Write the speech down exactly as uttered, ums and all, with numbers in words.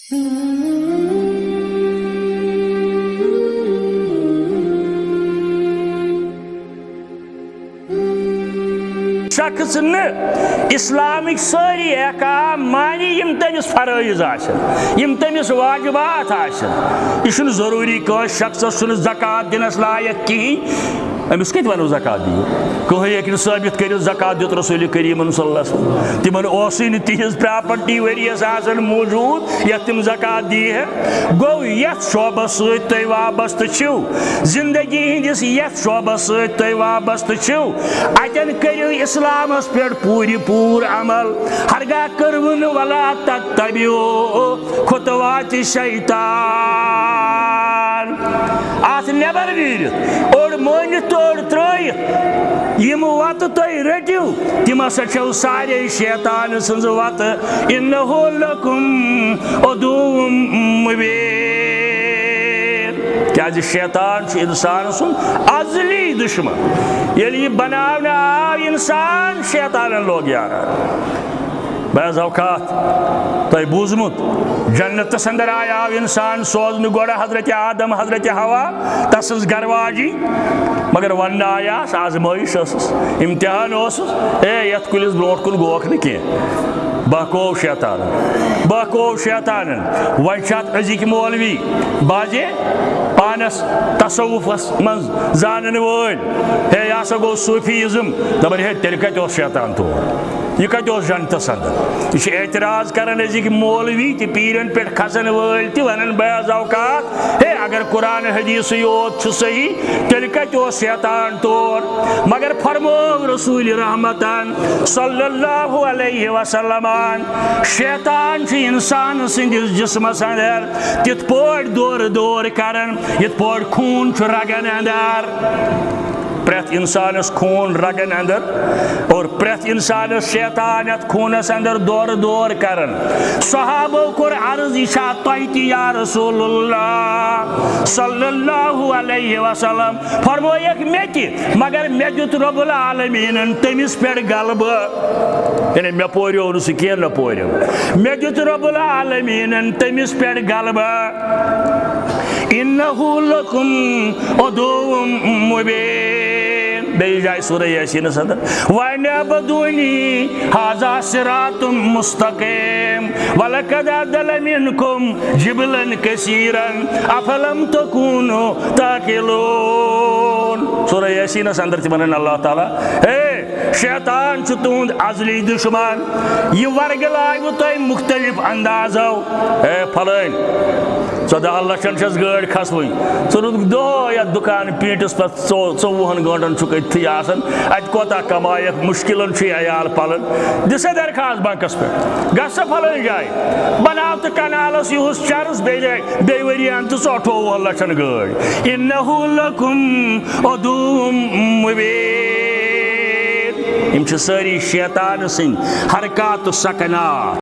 شخص نہٕ اسلامٕکۍ سٲری احکام مانہِ، یِم تٔمِس فرٲیض آسن، یِم تٔمِس واجبات آسن۔ یہِ چھُنہٕ ضروٗری کٲنٛسہِ شخصس چھُنہٕ زکوٰۃ دِنس لایق کِہیٖنۍ۔ أمِس کتہِ ونو زکوٰۃ دِیِو؟ کٕہٕنۍ ہیٚکہِ نہٕ ثٲبت کٔرِتھ زکوٰۃ دیُت رسول کریم صلی اللہ علیہ وسلم۔ تِمن اوسُے نہٕ تِہنٛز پراپرٹی ؤریس آسان موجود یتھ تِم زکوٰۃ دِیہِ ہے۔ گوٚو یتھ شعبس سۭتۍ تُہۍ وابستہٕ چھِو، زندگی ہٕنٛدِس یتھ شعبس سۭتۍ تُہۍ وابستہٕ چھِو، اتٮ۪ن کٔرِو اسلامس پٮ۪ٹھ پوٗرِ پوٗر عمل۔ ہرگاہ کٔرٕو نہٕ، ولا تتبعوا خطوات شیطان۔ اتھ نٮ۪بر نیٖرِتھ، اوٚڑ مٲنِتھ تہٕ اوٚڑ ترٛٲیِتھ، یِم وتہٕ تُہۍ رٔٹِو، تِم ہسا چھَو سارے شیطان سٕنٛز وتہٕ۔ انہ لکم عدو مبین۔ کیازِ شیطان چھُ انسان سُنٛد ازلی دشمن۔ ییٚلہِ یہِ بناونہٕ آو انسان، شیطانن لوگ یاران۔ بعض اوقات تۄہہِ بوٗزمُت، جنتس اندر آیاو انسان سوزنہٕ گۄڈٕ حضرت آدم، حضرت حوا، تسٕنٛز گرواجی، مگر وننہٕ آیاس آزمٲیش ٲسٕس، امتحان اوسُس، اے یتھ کُلِس برونٛٹھ کُن گوکھ نہٕ کینٛہہ، بہکوو شیطانن، بہکوو شیطانن۔ وۄنۍ چھِ اتھ أزِکۍ مولوی بعضے پانس تصوفس منٛز زانن وٲلۍ، ہے یہِ ہسا گوٚو صوفیزم، دپان ہے تیٚلہِ کتہِ اوس شیطان تور؟ یہِ کتہِ اوس جنتس اندر؟ یہِ چھُ اعتراض کران أزِکۍ مولوی تہِ، پیرن پٮ۪ٹھ کھسن وٲلۍ تہِ، ونان بعض اوقات، ہے اگر قرآن حدیثٕے یوت چھُ صحیح، تیٚلہِ کتہِ اوس شیطان تور؟ مگر فرموو رسول رحمتن صلی اللہ علیہ وسلمن، شیطان چھُ انسان سٕنٛدِس جسمس اندر تِتھ پٲٹھۍ دورٕ دور کران، یِتھ پٲٹھۍ خوٗن چھُ رگن اندر۔ پرٛٮ۪تھ انسانس خوٗن رگن اندر اور پرٛٮ۪تھ انسانس شیطان یتھ خوٗنس اندر دورٕ دور کران۔ صحابو کوٚر عرض، یہِ چھا تۄہہِ تہِ یا رسول اللہ صلی اللہ علیہ وسلم؟ فرمٲیکھ مےٚ تہِ، مگر مےٚ دیُت رب العالمیٖنن تٔمِس پٮ۪ٹھ غلبہٕ۔ یعنی مےٚ پوریو نہٕ سُہ کینٛہہ، نہ پوریو۔ مےٚ دیُت رب العالمیٖنن تٔمِس پٮ۪ٹھ غلبہٕ۔ انہ لکم عدو مبین۔ بیٚیہِ جایہِ سورہ یاسینس اندر، وان اعبدونی ھذا صراط مستقیم ولقد اضل منکم جبلا کثیرا افلم تکونوا تعقلون۔ سورہ یاسینس اندر تہِ ونان اللہ تعالیٰ، ہے شیطان چھُ تُہُنٛد ازلی دشمن، یہِ ورگلاوِ تۄہہِ مختلف اندازو۔ ہے پھلٲنۍ، ژۄدہن لچھن چھس گٲڑۍ کھسوٕنۍ، ژٕ روٗدکھ دۄہے یتھ دُکان پیٖنٹِس پٮ۪ٹھ، ژو-، ژوٚوُہن گٲنٛٹن چھُکھ أتتھٕے آسان، اتہِ کوتاہ کمایکھ، مُشکلن چھُے عیال پلان، دِ سا درخواست بنکس پٮ۪ٹھ، گژھ سا پھلٲنۍ جایہِ، بناو تہٕ کنالس یِہُس چرس، بیٚیہِ جایہِ، بیٚیہِ ؤری ان تہٕ ژٕ اٹھووُہن لچھن گٲڑۍ۔ انہ لکم عدو مبین۔ یِم چھِ سٲری شیطان سٕنٛدۍ حرکات و سکنات۔